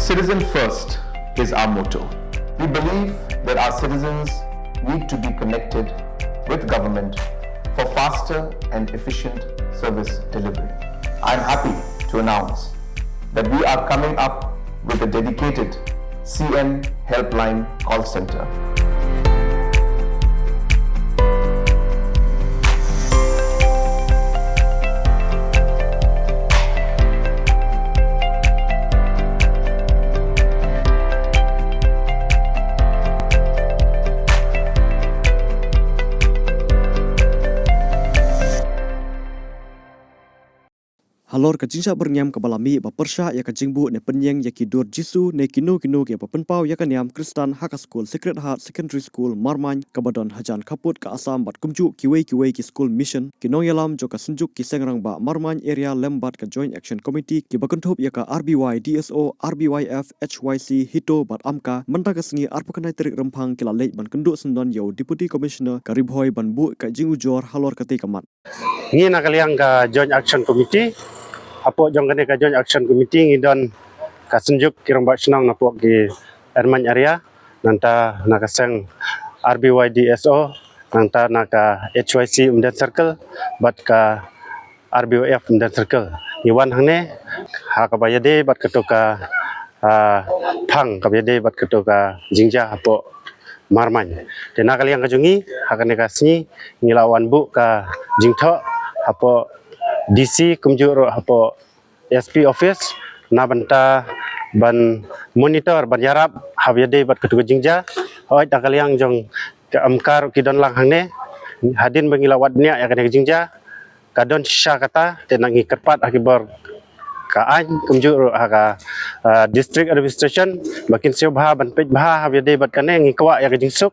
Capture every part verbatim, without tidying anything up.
Citizen first is our motto. We believe that our citizens need to be connected with government for faster and efficient service delivery. I'm happy to announce that we are coming up with a dedicated C M Helpline call center. Halor ka jingshah byrngem kaba la mih ba pyrshah ïa ka jingbuh ne pynïeng ïa ki dur Jisu ne kino kino kiba pynpaw ïa ka niam Khristan ha ka skul Sacred Heart Secondary School Marmain kaba don hajan khappud ka Assam bad kumjuh kiwei kiwei ki skul mission, ki nongïalam jong ka Synjuk ki Seng Rangbah Marmain Area lem bad ka Joint Action Committee kiba kynthup ïa ka R B Y D S O, R B Y F, H Y C, HITO bad AMCA mynta ka sngi arphew khyndai tarik Rymphang ki la leit ban kynduh syndon ïa u Deputy Commissioner ka Ri Bhoi ban buh ka jingujor halor katei ka mat. Ngi na ka liang ka Joint Action Committee, hapoh jong kane ka Joint Action Committee ngi don ka Synjuk ki Rangbah Shnong napoh ki Marmain Area, nangta na ka seng R B Y D S O, nangta na ka H Y C Umden Circle bad ka R B Y F Umden Circle. Ngi wan hangne ha kaba ïadei bad kato ka, ah, phang kaba ïadei bad kato ka jingjia hapoh Marmain. Te na ka liang ka jong ngi ha kane ka sngi ngi la wan buh ka jingthoh hapoh D C kumjuh ruh hapoh S P office na bynta ban monitor, ban ïarap haba ïadei bad kato ka jingjia. Hooid, na ka liang jong ka AMCA ruh ki don lang hangne hadien ba ngi la wad bniah ïa kane ka jingjia. Ka don shisha kata, te ngi kyrpad ha ki bor ka aiñ kumjuh ruh ha ka, ah, district administration ba kin siew bha ban peit bha haba ïadei bad kane. Ngi kwah ïa ka jingsuk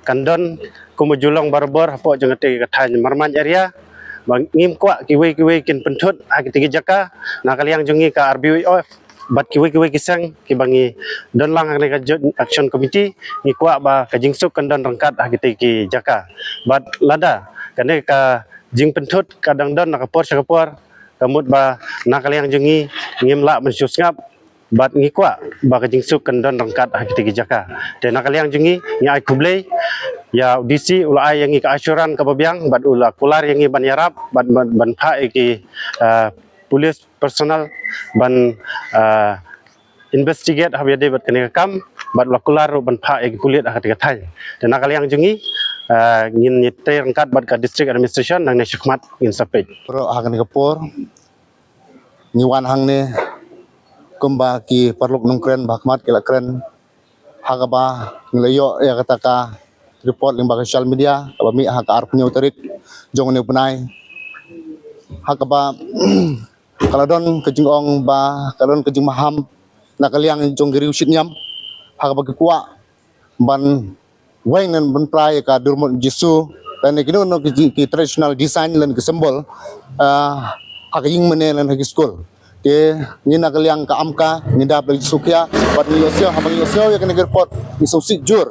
kan don kum u ju long barabor hapoh jong kata ka thaiñ Marmain Area. Ba ngim kwah kiwei kiwei kin pynthut ha kita ki jaka. Na ka liang jong ngi ka R B Y F bad kiwei kiwei ki seng kiba ngi don lang ha kane ka Joint Action Committee, ngi kwah ba ka jingsuk kan don ryngkat ha kita ki jaka. Bad lada kane ka jingpynthut ka dang don na ka por sha ka por, ka mut ba na ka liang jong ngi ngim lah ban shu sngap, bad ngi kwah ba ka jingsuk kan don ryngkat ha kita ki jaka. Te na ka liang jong ngi ngi ai khublei ïa u D C, u la ai ïa ngi ka assurance kaba biang bad u la kular ïa ngi ban ïarap bad ban, ban phah ïa ki, ah, police personnel ban, ah, investigate haba ïadei bad kane ka kam, bad u la kular ruh ban phah ïa ki pulit ha kata ka thaiñ. Te na ka liang jong ngi, ah, ngin ïatrei ryngkat bad ka district administration nangne shakhmat ngin sa peit. Baroh ha kane ka por ngi wan hangne kumba ki paralok nongkren ba ha khmat ki la kren, ha kaba ngi la ïoh ïa kata ka report lyngba ka social media kaba mih ha ka arphew hynñiew tarik jong une u bnai, ha kaba ka la don ka jingong ba ka la don ka jingmaham na ka liang jong ki riew shit niam, ha kaba ki kwah ban weng ne ban pynpra ïa ka dur mut Jisu lane kino kino ki, ki traditional design lane ki symbol, ah, ha ka ïing mane lane ha ki skul. Te ngi na ka liang ka AMCA ngi dap da ka jingsngewkhia bad ngi ïohsngew, haba ngi ïohsngew ïa kane ka report ngi sngewsih jur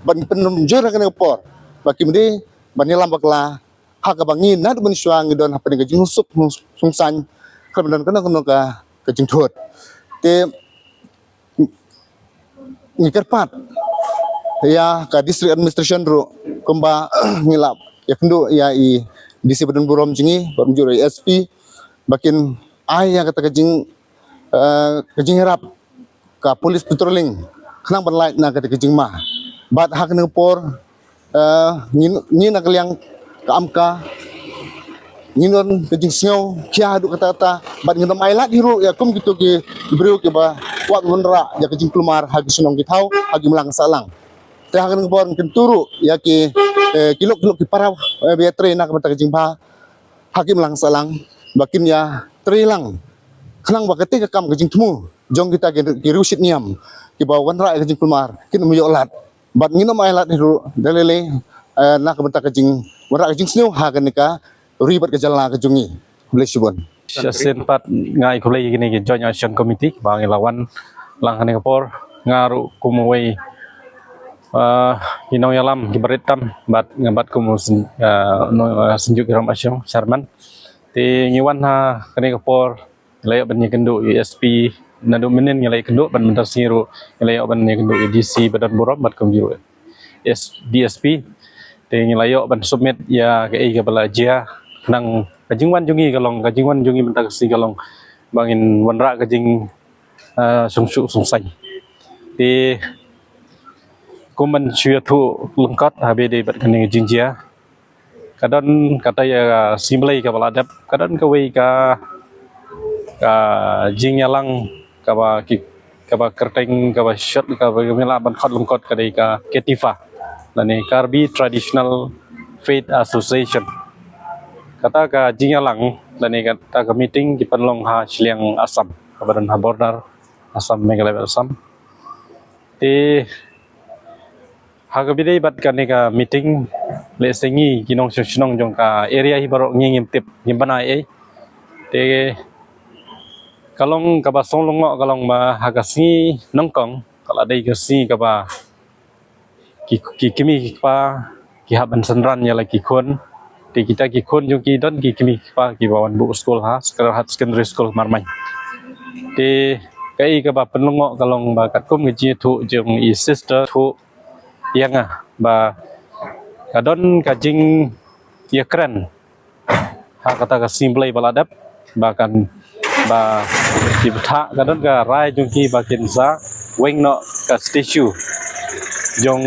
bad ngi pynrem jur ha kane ka por ba kim dei ban ïalam bakla, ha kaba ngi naduh mynshuwa ngi don ha kane ka jingsuk sungsaiñ khlem don kano kano ka, ka jingthut. Te ngi kyrpad ïa ka district administration ruh kumba ngi la ïakynduh ïa i D C ba don burom jong ngi bad kumjuh ruh i S P ba kin ai ïa kata ka jing, eh, ka jingïarap ka police patrolling khnang ban lait na kata ka jingma. Bad ha kane ka por, eh, ngi, ngi na ka liang ka AMCA ngi don ka jingsngewkhia haduh katta katta bad ngin ym ailad hi ruh ïa kum kito ki briew kiba kwah ban wanrah ïa ka jingkulmar ha ki shnong ki thaw, ha ki imlang sahlang. Te ha kane ka por ngin kyntu ruh ïa ki, eh, ki lok ki lok ki para, eh, ba ïatrei na ka bynta ka jingbha ha ki imlang sahlang ba kin ïatrei lang khnang ba katei ka kam ka jingthmu jong kita ki, ki riew shit niam kiba wanrah ïa ka jingkulmar kin ym ïoh lad. Bad ngin ym ailad hi ruh da lei lei, eh, na ka bynta ka jingwanrah ka jingsniew ha kane ka ri bad ka jylla ka jong ngi. Khublei shibun. Shisien pat nga ai khublei ïa kine ki Joint Action Committee ba ngi la wan lang ha kane ka por, nga ruh kum uwei, eh, ki nongïalam kiba rit tam bad nga bad kum u syn-, eh, nong, eh, Synjuk ki Rangbah Shnong, Chairman. Te ngi wan ha kane ka por la ïoh ban ïakynduh ïa i S P Naduh mynnin ngi la ïakynduh, bad mynta ka sngi ruh ngi la ïoh ban ïakynduh ïa D C ba don burom bad kumjuh ruh D S P. Te ngi la ïoh ban submit ïa kaei kaba la jia, khnang ka jingwan jong ngi ka long, ka jingwan jong ngi mynta ka sngi ka long ba ngin wanrah ka jing, ah, sngewsuk sngewsaiñ. Te kum ban shu ïathuh lyngkot haba ïadei bad kane ka jingjia, ka don kata ïa ka sngi Blei kaba la dep, ka don kawei ka, ka jingïalang kaba ki, kaba kyrteng, kaba short, kaba ngi lah ban khot lyngkot ka dei ka KTFA, lane Karbi Traditional Faith Association. Kata ka jingïalang lane kata ka meeting ki pynlong ha shiliang Assam, kaba don ha border Assam, Meghalaya, Assam. Te ha kaba ïadei bad kane ka meeting, lehse ngi ki nongshong shnong jong ka area hi baroh ngi ngim tip, ngim bana ei. Te ka long kaba sngewlyngngoh ka long ba ha ka sngi nyngkong, ka la dei ka sngi kaba ki, ki kmie ki kpa ki hap ban synran ïa la ki khun. Te kita ki khun jong ki don ki kmie ki kpa kiba wan buh skul ha Sacred Heart Secondary School Marmain. Te kaei kaba pynlyngngoh ka long ba katkum ka jingïathuh jong i sister thuh ïa nga ba ka don ka jingïakren ha kata ka sngi Blei ba la dep, ba kan, ba ki bthah, ka don ka rai jong ki ba kin sa weng noh ka statue jong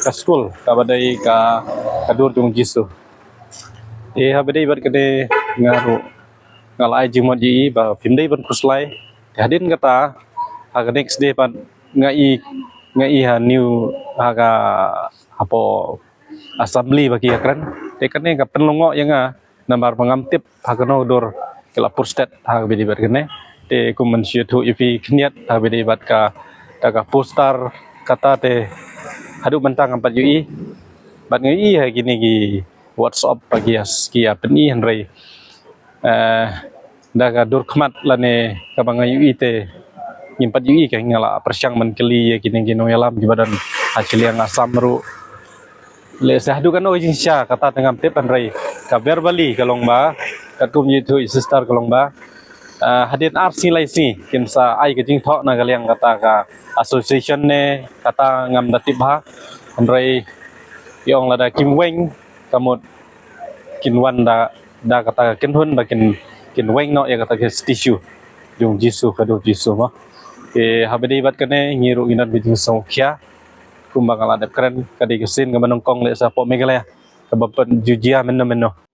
ka skul kaba dei ka, ka dur jong Jisu. Te haba ïadei bad kane nga ruh nga la ai jingmut ïa i ba phim dei ban khuslai. Te hadien kata, ha ka next day pat nga i, nga i ha New, ha ka, hapoh assembly ba ki ïakren. Te kane ka pynlyngngoh ïa nga namar ba ngam tip ha kano ka dur ki la pur stet ha kaba ïadei bad kane. Te kum ban shu ïathuh ïa phi khyndiat ha kaba ïadei bad kata ka poster kata, te haduh mynta ngam pat ïohi. Bad nga ïohi ha kine ki WhatsApp ba ki ïa, ki ïa pyni, hynrei, eh, da ka dur khmat lane kaba nga ïohi te ngim pat ïohi, ka nga la pyrshang ban kylli ïa kine ki nongïalam kiba don ha shiliang Assam ruh. Lehse haduh kano ka jingshisha kata te ngam tip, hynrei ka verbally ka long ba, katkum ïathuh i sister ka long ba, ah, hadien ar sngi lai sngi kin sa ai ka jingthoh na ka liang kata ka association ne kata ngam da tip bha. Hynrei i ong lada kim weng, ka mut kin wan da, da kata ka kynhun ba kin, kin weng noh ïa kata ka statue jong Jisu, ka dur Jisu mo. Te haba ïadei bad kane ngi ruh ngi don ka jingsngewkhia kumba nga la dep kren, ka dei ka sien kaba nyngkong lehse hapoh Meghalaya kaba pynjia mynno mynno.